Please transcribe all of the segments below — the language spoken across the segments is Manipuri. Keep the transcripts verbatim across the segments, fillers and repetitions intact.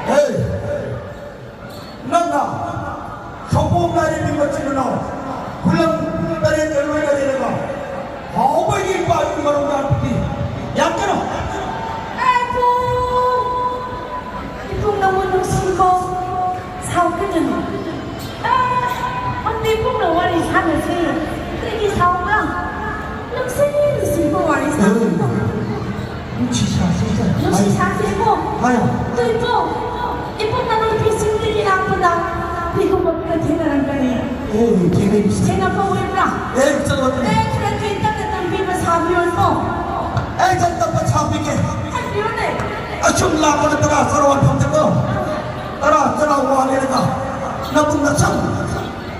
ꯍꯦ! ꯅꯪꯅ ꯁꯣꯄꯣꯝ ꯂꯥꯏꯔꯦꯝꯕꯤ ꯃꯆꯤꯟ ꯃꯅꯥꯎ ꯈꯨꯂꯪ ꯇꯔꯦꯠꯀ ꯂꯣꯏꯅ ꯂꯩꯔꯒ ꯍꯥꯎꯕꯒꯤ ꯏꯄꯥꯒꯤ ꯃꯔꯨꯝ ꯂꯥꯛꯄꯗꯤ ꯌꯥꯝ ꯀꯩꯅꯣ꯫ ꯑꯦ, ꯏꯕꯨꯡ! ꯏꯕꯨꯡ, ꯅꯪꯕꯨ ꯅꯨꯡꯁꯤꯀꯣ꯫ ꯁꯥꯎꯈꯤꯒꯅꯨ꯫ ꯑꯦ, ꯑꯝꯗꯤ ꯏꯕꯨꯡꯅ ꯋꯥꯔꯤ ꯁꯥꯟꯅꯁꯤ꯫ ꯀꯔꯤꯒꯤ ꯁꯥꯎꯕ꯭ꯔꯥ? ꯅꯨꯡꯁꯤ ꯅꯨꯡꯁꯤꯕ ꯋꯥꯔꯤ ꯁꯥꯟꯅꯁꯤ꯫ ꯅꯨꯡꯁꯤ ꯁꯥꯁꯤꯗ꯫ ꯅꯨꯡꯁꯤ ꯁꯥꯁꯤꯀꯣ꯫ ꯍꯥꯏꯌꯣ꯫ ꯑꯗꯨ ꯏꯕꯨꯡ, ꯏꯕꯨꯡꯅ ꯅꯨꯄꯤꯁꯤꯡꯗꯒꯤ ꯂꯥꯛꯄꯗ ꯀꯔꯤꯒꯨꯝꯕ ꯈꯔ ꯊꯦꯡꯅꯔꯝꯒꯅꯤ꯫ ꯑꯦ, ꯊꯦꯡꯅꯩ꯫ ꯊꯦꯡꯅꯕ ꯑꯣꯏꯕ꯭ꯔꯥ? ꯑꯦ, ꯆꯠꯂꯣ, ꯆꯠꯂꯣ꯫ ꯑꯦ, ꯈꯔ ꯊꯦꯡꯇꯛꯅ ꯇꯝꯕꯤꯕ ꯁꯥꯕꯤꯌꯣꯀꯣ꯫ ꯑꯩ ꯆꯠꯇꯞꯄ ꯁꯥꯕꯤꯒꯦ꯫ ꯍꯥꯏꯕꯤꯌꯨꯅꯦ꯫ ꯑꯁꯨꯝ ꯂꯥꯛꯄꯗ ꯇꯔꯥ ꯆꯔꯥ ꯋꯥꯟꯐꯝꯗꯀꯣ꯫ ꯇꯔꯥ ꯆꯔꯥ ꯋꯥꯜꯂꯦꯒ ꯅꯕꯨꯛ ꯅꯁꯝ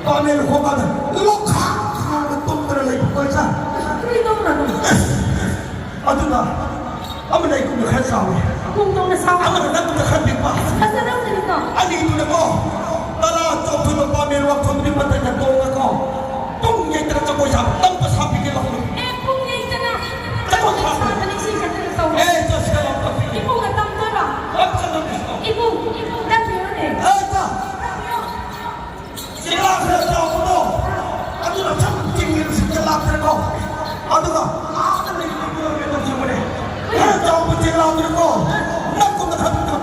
ꯄꯥꯃꯦꯟ ꯈꯣꯡꯕꯥꯟꯗ ꯂꯣꯛꯈꯥ ꯈꯥꯒ ꯇꯨꯝꯗꯅ ꯂꯩꯕ ꯀꯣꯏꯁꯥ꯫ ꯀꯔꯤ ꯇꯧꯕ꯭ꯔꯥ ꯅꯪ? ꯑꯗꯨꯒ ꯑꯃ ꯂꯩ ꯀꯨꯝꯅ ꯈꯔ ꯆꯥꯎꯋꯤ꯫ ꯀꯨꯝꯗꯧꯅ ꯆꯥꯎ꯫ ꯑꯃꯅ ꯅꯪꯒꯨꯝꯅ ꯈꯔ ꯄꯤꯛꯄ꯫ ꯐꯖꯔꯝꯒꯅꯤꯀꯣ꯫ ꯑꯅꯤꯗꯨꯅꯀꯣ, ꯇꯔꯥ ꯆꯥꯎꯊꯣꯏꯕ ꯄꯥꯃꯦꯟ ꯋꯥꯛꯊꯣꯡꯗꯨꯒꯤ ꯃꯇꯝꯗ ꯇꯣꯡꯉꯀꯣ, ꯄꯨꯡ ꯌꯩꯇꯅ ꯖꯒꯣꯏ ꯁꯥꯕ ꯇꯝꯕ ꯁꯥꯕꯤꯒꯦ ꯂꯥꯛꯂꯣ꯫ ꯑꯦ, ꯄꯨꯡ ꯌꯩꯇꯅ ꯖꯒꯣꯏ ꯁꯥꯕ꯫ ꯁꯥꯕ ꯅꯤꯡꯁꯤꯡ ꯆꯠꯇꯅ ꯇꯧ꯫ ꯑꯦ, ꯆꯠꯁꯤꯗ ꯂꯥꯛꯄ ꯄꯤꯒꯦ꯫ ꯏꯕꯨꯡꯅ ꯇꯝꯗꯣꯏꯔꯣ? ꯂꯥꯛꯁꯤꯗ ꯂꯥꯛꯄꯤꯁꯤꯗ꯫ ꯏꯕꯨꯡ, ꯏꯕꯨꯡ, ꯇꯝꯕꯤꯌꯨꯅꯦ꯫ ꯑꯦ, ꯆꯥ꯫ ꯇꯝꯕꯤꯌꯨ꯫ ꯆꯦꯡꯂꯥ ꯈꯔ ꯆꯥꯎꯕꯗꯣ, ꯑꯗꯨꯅ ꯁꯨꯝ ꯆꯤꯡꯒꯤ ꯅꯨꯡꯁꯤꯠꯇ ꯂꯥꯛꯇꯅꯀꯣ, ꯑꯗꯨꯒ ꯑꯥꯗ ꯂꯩꯕ ꯃꯤꯑꯣꯏ ꯀꯩꯅꯣꯁꯤꯡꯕꯨꯅꯦ, ꯈꯔ ꯆꯥꯎꯕ ꯆꯦꯡꯂꯥꯗꯨꯅꯀꯣ, ꯅꯪꯒꯨꯝꯅ ꯈꯟꯕꯤꯗꯕ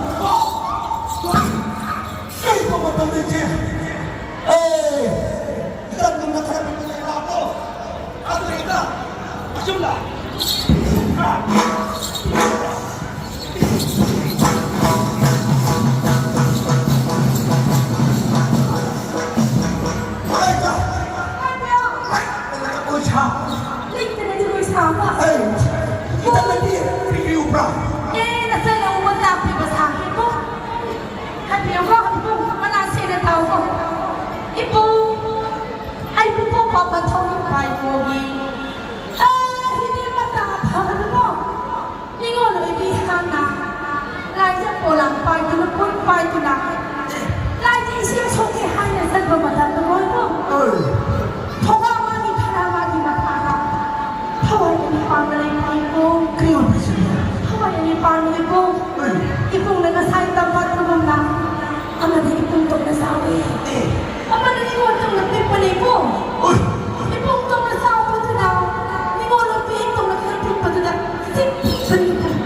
ꯀꯩꯒꯨꯝꯕ ꯃꯇꯝꯗ ꯏꯆꯦ, ꯑꯦ, ꯅꯪꯒꯨꯝꯅ ꯈꯟꯕꯤꯕ ꯆꯦꯡꯂꯥꯗꯣ, ꯑꯗꯨꯗꯩꯗ ꯑꯁꯨꯝꯅ ꯂꯩꯇꯅ ꯖꯒꯣꯏ ꯁꯥꯕ꯫ ꯑꯦ, ꯏꯆꯟꯅꯨꯄꯤ, ꯀꯔꯤ ꯀꯔꯤ ꯎꯕ꯭ꯔꯥ? ꯑꯦ, ꯅꯆꯟꯅ ꯎꯕ ꯇꯥꯛꯄꯤꯕ ꯁꯥꯒꯦꯀꯣ꯫ ꯍꯥꯏꯕꯤꯌꯨꯀꯣ, ꯏꯕꯨꯡ, ꯃꯅꯥ ꯁꯦꯡꯅ ꯇꯥꯎꯀꯣ꯫ ꯏꯕꯨꯡ, ꯑꯩꯕꯨ ꯄꯣꯛꯄ ꯃꯊꯧ ꯏꯄꯥ ꯏꯄꯨꯒꯤ꯫ ꯑꯦ, ꯍꯤꯗꯤ ꯃꯇꯥ ꯐꯕꯅꯀꯣ꯫ ꯅꯤꯉꯣꯜ ꯑꯣꯏꯕꯤ ꯍꯥꯟꯅ ꯂꯥꯏꯖ ꯄꯣꯂꯥꯡ ꯄꯥꯏꯗꯨꯅ, ꯄꯣꯠ ꯄꯥꯏꯗꯨꯅ, ꯂꯥꯏꯖ ꯏꯁꯤꯡ ꯁꯣꯛꯀꯦ ꯍꯥꯏꯅ ꯆꯠꯄ ꯃꯇꯝꯗ ꯃꯣꯏꯕꯨ ꯊꯧꯒꯥ ꯃꯥꯒꯤ ꯈꯔ ꯃꯥꯒꯤ ꯃꯈꯥꯗ ꯊꯋꯥꯏ ꯑꯅꯤ ꯄꯥꯟꯕ ꯂꯩꯕ ꯏꯕꯨꯡ꯫ ꯀꯔꯤ ꯑꯣꯏꯕ ꯏꯆꯦ? ꯊꯋꯥꯏ ꯑꯅꯤ ꯄꯥꯟꯕ ꯏꯕꯨꯡ꯫ ꯍꯣꯏ꯫ ꯑꯦ, ꯑꯃꯅ ꯅꯤꯉꯣꯜ ꯇꯧꯅ ꯄꯤꯛꯄꯅꯦ ꯏꯕꯨꯡ꯫ ꯍꯣꯏ꯫ ꯏꯕꯨꯡ ꯇꯧꯅ ꯆꯥꯎꯕꯗꯨꯅ ꯅꯤꯉꯣꯜ ꯅꯨꯄꯤ ꯇꯧꯅ ꯈꯔ ꯄꯤꯛꯄꯗꯨꯗ ꯆꯤꯛꯄꯅꯤ ꯏꯕꯨꯡ꯫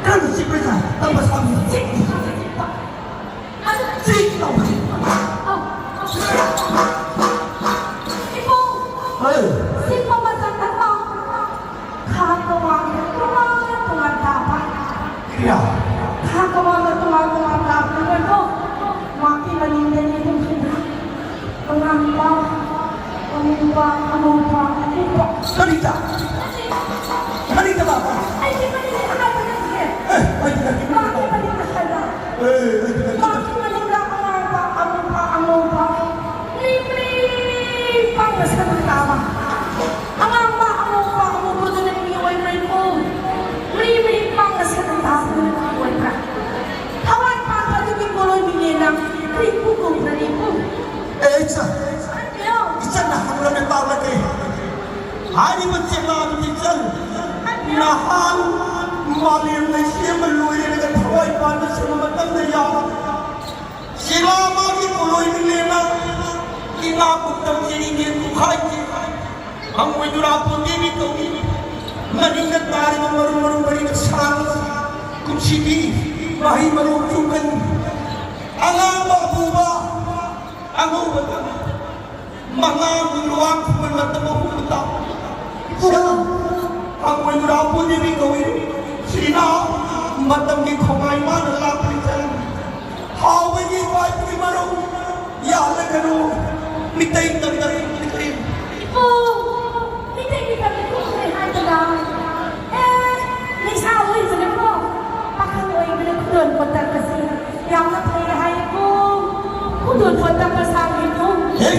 ꯀꯔꯝꯅ ꯆꯤꯛꯄ ꯖꯥꯠ? ꯇꯝꯕ ꯁꯥꯕꯤ꯫ ꯆꯤꯛꯄ, ꯆꯤꯛꯄ꯫ ꯑꯗꯨ ꯆꯤꯛ ꯇꯧꯕꯅꯤ꯫ ꯑꯧ, ꯑꯧ꯫ ꯏꯕꯨꯡ꯫ ꯍꯣꯏ꯫ ꯆꯤꯛꯄ ꯃꯇꯝꯗꯀꯣ ꯈꯥ ꯇꯣꯉꯥꯟ ꯇꯣꯉꯥꯟ ꯇꯣꯉꯥꯟ ꯇꯥꯕ꯫ ꯀꯌꯥ? ꯈꯥ ꯇꯣꯉꯥꯟꯅ ꯇꯣꯉꯥꯟ ꯇꯣꯉꯥꯟ ꯇꯥꯕꯅꯤꯅꯀꯣ, ꯃꯥꯒꯤ ꯃꯅꯤꯡꯗꯅꯤ ꯅꯤꯡꯁꯤꯡꯕ꯫ ꯑꯉꯥꯡꯕ, ꯑꯃꯨꯕ, ꯑꯉꯧꯕ, ꯑꯉꯧꯕ꯫ ꯀꯔꯤꯗ? ꯀꯔꯤꯗ ꯂꯥꯛꯄ? ꯑꯩꯒꯤ ꯃꯅꯤꯡꯗ ꯑꯉꯥꯡꯕ ꯂꯩꯇꯦ꯫ ꯑꯦ, ꯑꯩꯗꯤ ꯅꯪꯒꯤ ꯃꯥꯒꯤ ꯃꯅꯤꯡꯗ ꯍꯥꯏꯕ꯫ ꯑꯦ, ꯑꯩꯗꯤ ꯅꯪꯒꯤ ꯃꯥꯒꯤ ꯃꯅꯤꯡꯗ ꯑꯉꯥꯡꯕ, ꯑꯃꯨꯕ, ꯑꯉꯧꯕ꯫ ꯃꯤ, ꯃꯤ ꯄꯥꯡꯅ ꯁꯟꯅ ꯇꯥꯕ꯫ ꯑꯉꯥꯡꯕ, ꯑꯉꯧꯕ, ꯑꯉꯧꯕꯗꯨꯅ ꯃꯤ ꯑꯣꯏꯕ꯭ꯔꯥ ꯏꯄꯨ? ꯃꯤ, ꯃꯤ ꯄꯥꯡꯅ ꯁꯟꯅ ꯇꯥꯕꯗꯨꯅ ꯃꯤ ꯑꯣꯏꯕ꯭ꯔꯥ? ꯊꯋꯥꯏ ꯄꯥꯟꯕ ꯑꯗꯨꯒꯤ ꯄꯣꯠꯂꯣꯏ ꯃꯤꯅꯦꯅ ꯀꯔꯤ ꯏꯄꯨ ꯀꯧꯕ꯭ꯔꯅꯤ ꯏꯄꯨ? ꯑꯦ, ꯏꯆꯟ, ꯍꯥꯏꯕꯤꯌꯣ꯫ ꯏꯆꯟꯅ ꯍꯪꯂꯝꯃꯦ ꯇꯥꯛꯂꯛꯀꯦ꯫ ꯍꯥꯏꯔꯤꯕ ꯆꯦꯛꯂꯥꯗꯨꯗꯤ ꯏꯆꯟ, ꯍꯥꯏꯕꯤꯌꯣ꯫ ꯅꯍꯥꯟ ꯃꯥꯂꯦꯝ ꯂꯩꯁꯦꯝꯕ ꯂꯣꯏꯔꯦꯅꯒ ꯊꯋꯥꯏ ꯄꯥꯟꯕ ꯁꯤꯟꯕ ꯃꯇꯝꯗ ꯌꯥꯎꯕ ꯁꯤꯂꯥ ꯃꯥꯒꯤ ꯄꯣꯂꯣꯏ ꯃꯤꯂꯦꯅ ꯏꯅꯥ ꯈꯨꯠꯇꯝ ꯆꯦꯔꯤꯅꯦ ꯇꯨꯈꯥꯏꯒꯤ ꯍꯪꯉꯣꯏꯗꯨꯔꯥ ꯄꯣꯟꯗꯦꯕꯤ ꯀꯧꯏ꯫ ꯃꯅꯤꯡꯗ ꯇꯥꯔꯤꯕ ꯃꯔꯨ ꯃꯔꯨ ꯃꯔꯤꯅ ꯁꯥꯡꯕ ꯀꯨꯝꯁꯤꯗꯤ ꯃꯍꯩ ꯃꯔꯣꯡ ꯆꯨꯝꯒꯅꯤ꯫ ꯑꯉꯥꯡꯕ ꯑꯄꯨꯕ ꯑꯉꯧꯕ ꯃꯉꯥ ꯂꯨꯋꯥꯡ ꯈꯨꯃꯟ ꯃꯇꯝ ꯑꯍꯨꯝ ꯇꯥꯎ꯫ ꯍꯪꯉꯣꯏ ꯅꯨꯔꯥ ꯄꯨꯅꯤꯃꯤ ꯀꯧꯏ꯫ ꯁꯤꯅ ꯃꯇꯝꯒꯤ ꯈꯣꯡꯉꯥꯏ ꯃꯥꯅ ꯂꯥꯛꯄꯅꯤ ꯆꯠꯂꯤ꯫ ꯍꯥꯎꯕꯒꯤ ꯈ꯭ꯋꯥꯏꯗꯒꯤ ꯃꯔꯨ ꯌꯥꯜꯂꯒꯅꯨ ꯃꯤꯇꯩ ꯇꯝꯗꯕ ꯃꯤꯇꯩ꯫ ꯑꯣ, ꯃꯤꯇꯩꯒꯤ ꯇꯝꯗꯕ ꯍꯥꯏꯗꯅ꯫ ꯑꯦ, ꯂꯩꯁꯥ ꯑꯣꯏꯕꯅꯀꯣ, ꯄꯥꯈꯪ ꯑꯣꯏꯕꯅ ꯈꯨꯗꯣꯜ ꯄꯣꯠꯇꯛ ꯑꯁꯤ ꯌꯥꯝꯅ ꯐꯩ ꯍꯥꯏꯀꯣ꯫ ꯈꯨꯗꯣꯜ ꯄꯣꯠꯇꯛ ꯃꯁꯥꯒꯤꯗꯣ꯫ ꯍꯦ!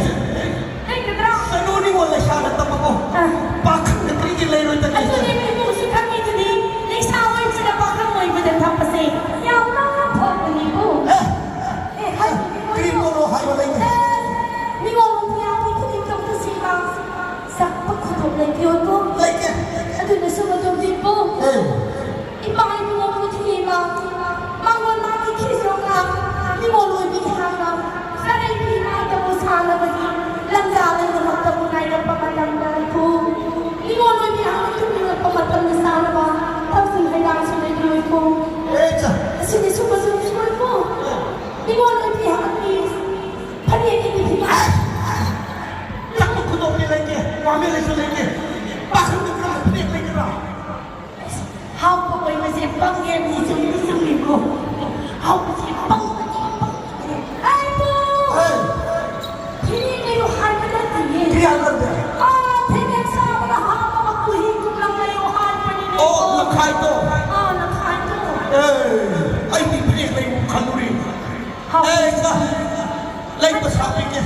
ꯂꯩꯒꯗ꯭ꯔꯥ? ꯁꯅꯨ ꯅꯤꯉꯣꯜ ꯂꯩꯁꯥꯅ ꯇꯝꯕꯀꯣ꯫ ꯑ꯫ ꯄꯥꯈꯪꯅ ꯀꯔꯤꯒꯤ ꯂꯩꯔꯣꯏꯗꯒꯦ? ꯑꯗꯨꯅꯦ ꯃꯤꯕꯨꯁꯨ ꯈꯪꯉꯤꯗꯨꯅꯤ, ꯂꯩꯁꯥ ꯑꯣꯏꯕꯅ ꯄꯥꯈꯪ ꯑꯣꯏꯕꯗ ꯊꯝꯕꯁꯦ ꯌꯥꯝꯅ ꯐꯕꯅꯤꯀꯣ꯫ ꯑꯦ! ꯑꯦ, ꯍꯥꯏꯕꯅꯤ ꯀꯔꯤ ꯃꯣꯏꯗꯣ꯫ ꯄꯣꯠꯅꯣ ꯍꯥꯏꯕ ꯂꯩꯇꯦ꯫ ꯑꯦ, ꯅꯤꯉꯣꯜ ꯅꯨꯄꯤ ꯌꯥꯎꯕꯤ ꯈꯨꯗꯤꯡꯃꯛꯇ ꯁꯤꯃ ꯆꯥꯛꯄ ꯈꯨꯗꯣꯡ ꯂꯩꯇꯦ ꯑꯣꯏꯀꯣ꯫ ꯂꯩꯇꯦ꯫ ꯑꯗꯨꯅꯁꯨ ꯃꯇꯝ ꯄꯤꯕꯣ꯫ ꯑꯦ꯫ ꯏꯄꯥ ꯏꯄꯨ ꯃꯄꯨ ꯊꯤꯕ, ꯃꯉꯣꯟ ꯃꯥꯒꯤ ꯈꯤꯖꯣꯛꯅ, ꯅꯤꯉꯣꯜ ꯑꯣꯏꯕꯤ ꯏꯍꯥꯛꯅ, ꯆꯔꯩ ꯁꯥꯟꯅꯕꯒꯤ ꯂꯝꯖꯥ ꯂꯩꯗꯃꯛꯇꯕꯨ ꯉꯥꯏꯔꯛꯄ ꯃꯇꯝꯗ ꯑꯩꯈꯣ ꯅꯤꯉꯣꯜ ꯑꯣꯏꯕꯤ ꯑꯃ ꯇꯨꯝꯅꯤꯡꯂꯛꯄ ꯃꯇꯝꯗ ꯆꯥꯅꯕ ꯊꯛꯁꯤꯡ ꯍꯩꯔꯥꯡꯁꯨ ꯂꯩꯔꯣꯏꯀꯣ꯫ ꯑꯦ, ꯆꯥ꯫ ꯑꯁꯤꯅꯤ ꯁꯨꯝꯕꯁꯨ ꯂꯩꯔꯣꯏꯀꯣ꯫ ꯅꯤꯉꯣꯜ ꯑꯣꯏꯕꯤ ꯑꯃꯒꯤ ꯐꯅꯦꯛ ꯑꯅꯤ ꯐꯤꯕ꯫ ꯆꯥꯛꯄ ꯈꯨꯗꯣꯞꯇꯤ ꯂꯩꯇꯦ, ꯋꯥꯃꯦꯂꯩꯁꯨ ꯂꯩꯇꯦ, ꯄꯥꯈꯪꯗ ꯀꯔꯝꯕ ꯐꯅꯦꯛ ꯂꯩꯒꯗ꯭ꯔꯥ? ꯍꯥꯎꯕ ꯑꯣꯏꯕꯁꯦ ꯄꯪꯉꯦ, ꯃꯤ ꯆꯨꯝꯗꯤ ꯆꯨꯝꯃꯤꯀꯣ꯫ ꯍꯥꯎꯕꯁꯦ ꯄꯪꯕꯅꯤ, ꯄꯪꯕꯅꯤ꯫ ꯑꯩꯕꯨ ꯍꯦ! ꯐꯤꯔꯤ ꯂꯩꯌꯨ ꯍꯥꯏꯕ ꯅꯠꯇꯤꯌꯦ꯫ ꯀꯔꯤ ꯍꯥꯏꯕ ꯅꯠꯇꯦ? ꯑꯥ, ꯐꯤꯔꯤ ꯁꯥꯕꯗ ꯍꯥꯞꯄꯒ ꯈꯨꯍꯤ ꯀꯨꯝꯂꯝ ꯂꯩꯌꯨ ꯍꯥꯏꯕꯅꯤꯅꯦ꯫ ꯑꯣ, ꯂꯈꯥꯏꯗꯣ? ꯑꯥ, ꯂꯈꯥꯏꯗꯣ꯫ ꯑꯦ, ꯑꯩꯗꯤ ꯐꯅꯦꯛ ꯂꯩꯕ ꯈꯜꯂꯨꯔꯤ꯫ ꯍꯥꯎ꯫ ꯑꯦ, ꯏꯆꯥ, ꯂꯩ ꯄꯩꯁꯥ ꯄꯤꯒꯦ꯫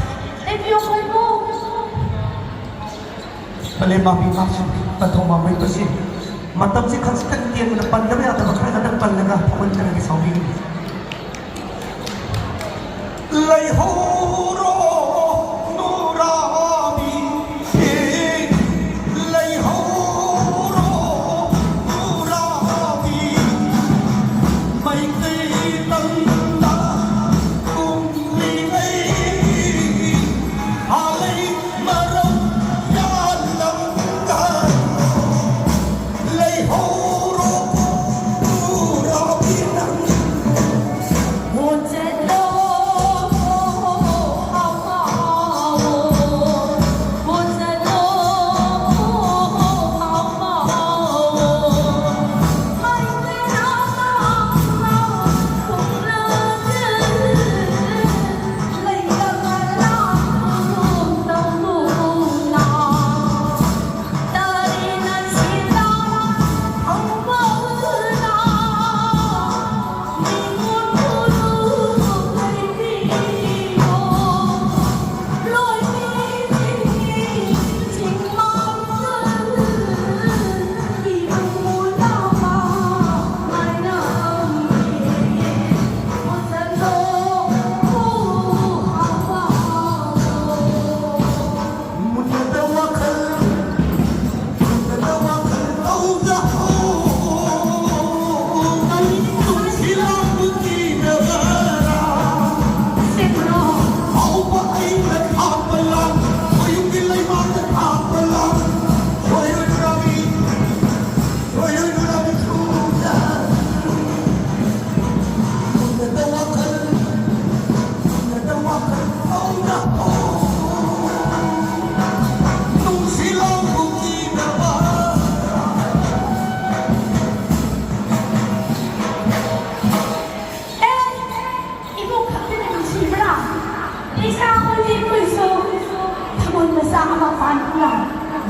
ꯂꯩꯕꯤꯌꯣ, ꯀꯣꯏꯕꯨ꯫ ꯄꯂꯦꯝ ꯃꯥꯕꯤ ꯃꯥꯁꯨ ꯄꯟꯊꯧ ꯃꯥꯡꯕꯩ ꯄꯨꯟꯁꯤ꯫ ꯃꯇꯝꯁꯤ ꯈꯖꯤꯛꯇꯪ ꯇꯦꯟꯕꯗ ꯄꯟꯗꯕ ꯌꯥꯗꯕ ꯈꯔ ꯈꯛꯇꯪ ꯄꯜꯂꯒ ꯊꯧꯒꯟꯖꯔꯒꯦ, ꯁꯥꯎꯕꯤꯒꯅꯨ꯫ ꯂꯩꯍꯧꯔꯣ ꯅꯨꯔꯥꯕꯤ, ꯂꯩꯍꯧꯔꯣ ꯅꯨꯔꯥꯕꯤ, ꯃꯩꯇꯩ ꯇꯝꯅ ꯀꯨꯝꯂꯤꯉꯩ ꯍꯥꯂꯩ ꯃꯔꯝ ꯌꯥꯜꯂꯝꯒ ꯂꯩꯍꯧꯔꯣ ꯅꯨꯔꯥꯕꯤ ꯅꯪ꯫ ꯍꯣ ꯆꯠꯂꯣ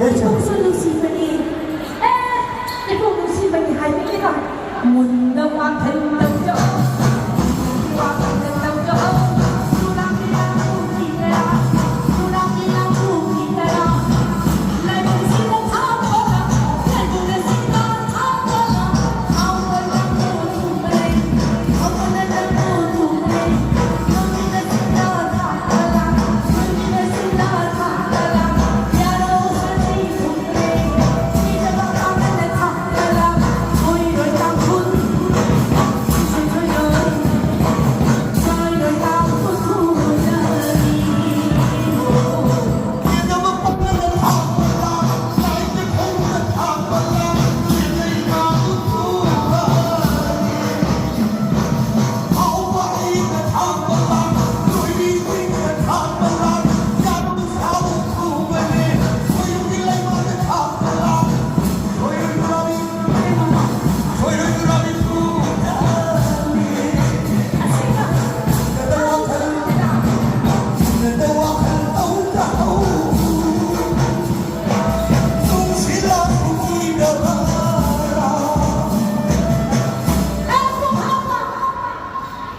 ꯂꯩꯄꯨꯡꯁꯨ ꯅꯨꯡꯁꯤꯕꯅꯤ꯫ ꯑꯦ, ꯂꯩꯄꯨꯡ ꯅꯨꯡꯁꯤꯕꯅꯤ ꯍꯥꯏꯕꯤꯒꯦꯔꯥ? ꯃꯨꯟꯗ ꯋꯥꯈꯜ ꯇꯧꯖꯧ꯫ ꯋꯥꯈꯜ ꯇꯧꯖꯧ꯫ ꯆꯨꯔꯥꯡ ꯂꯤꯂꯥ ꯄꯨꯈꯤꯒꯦꯔꯥ? ꯆꯨꯔꯥꯡ ꯂꯤꯂꯥ ꯄꯨꯈꯤꯒꯦꯔꯥ? ꯂꯩꯄꯨꯡꯁꯤꯗ ꯊꯥꯞꯄꯒ, ꯂꯩꯄꯨꯡ ꯑꯁꯤꯗ ꯊꯥꯞꯄꯒ, ꯊꯥꯎꯕ ꯅꯪꯕꯨ ꯊꯨꯡꯂꯦ꯫ ꯊꯥꯎꯕꯅ ꯅꯪꯕꯨ ꯊꯨꯡꯂꯦ꯫ ꯅꯨꯃꯤꯠ ꯑꯁꯤꯗ ꯊꯥꯞꯄꯒ, ꯅꯨꯃꯤꯠ ꯑꯁꯤꯗ ꯊꯥꯞꯄꯒ, ꯌꯥꯔꯣ ꯍꯥꯏꯗꯤ ꯊꯨꯡꯂꯦ꯫ ꯁꯤꯗ ꯃꯄꯥꯡꯒꯜꯅ ꯊꯥꯞꯄꯒ, ꯁꯣꯏꯔꯣꯏ ꯇꯥꯡꯈꯨꯜ꯫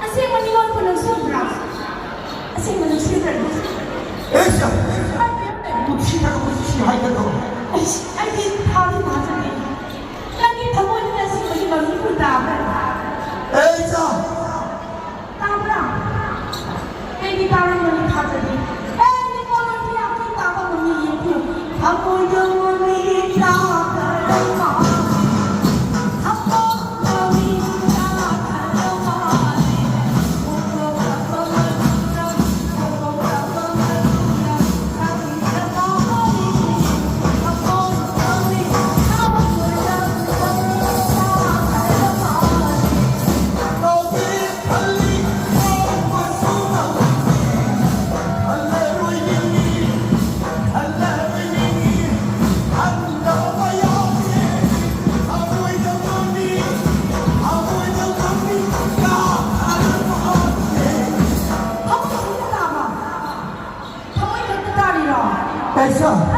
ꯑꯁꯦꯡꯕ ꯅꯤꯉꯣꯜ ꯈꯨꯅꯨꯡꯁꯤꯕ꯭ꯔꯥ? ꯑꯁꯦꯡꯕ ꯅꯨꯡꯁꯤꯕ꯭ꯔꯥ? ꯑꯩꯁꯦ ꯅꯨꯡꯁꯤ ꯍꯥꯏꯕ ꯅꯨꯡꯁꯤ ꯍꯥꯏꯒꯗꯧꯕ꯫ ꯑꯩꯁ, ꯑꯩꯗꯤ ꯊꯥꯗꯤ ꯊꯥꯖꯗꯦ꯫ ꯅꯪꯒꯤ ꯊꯃꯣꯏꯗ ꯑꯁꯦꯡꯕꯒꯤ ꯃꯃꯤꯡꯕꯨ ꯇꯥꯕ꯭ꯔꯥ? ꯑꯩꯁꯦ ꯇꯥꯕ꯭ꯔꯥ? ꯑꯩꯗꯤ ꯇꯥꯔꯝꯒꯅꯤ ꯊꯥꯖꯗꯦ꯫ ꯑꯦ, ꯅꯤꯉꯣꯜ ꯑꯣꯏꯕꯤ ꯌꯥꯝ ꯊꯤ ꯇꯥꯕ ꯉꯝꯃꯤ ꯌꯦꯡꯕꯤꯌꯨ꯫ ꯊꯃꯣꯏꯗ ꯃꯃꯤ ꯇꯥꯕ ꯂꯩꯃ꯫ ꯊꯃꯣꯏꯗ ꯃꯃꯤ ꯇꯥꯕ ꯂꯩꯃ꯫ ꯊꯃꯣꯏ ꯈꯛꯇ ꯇꯥꯔꯤꯔꯣ? ꯄꯩꯁꯥ꯫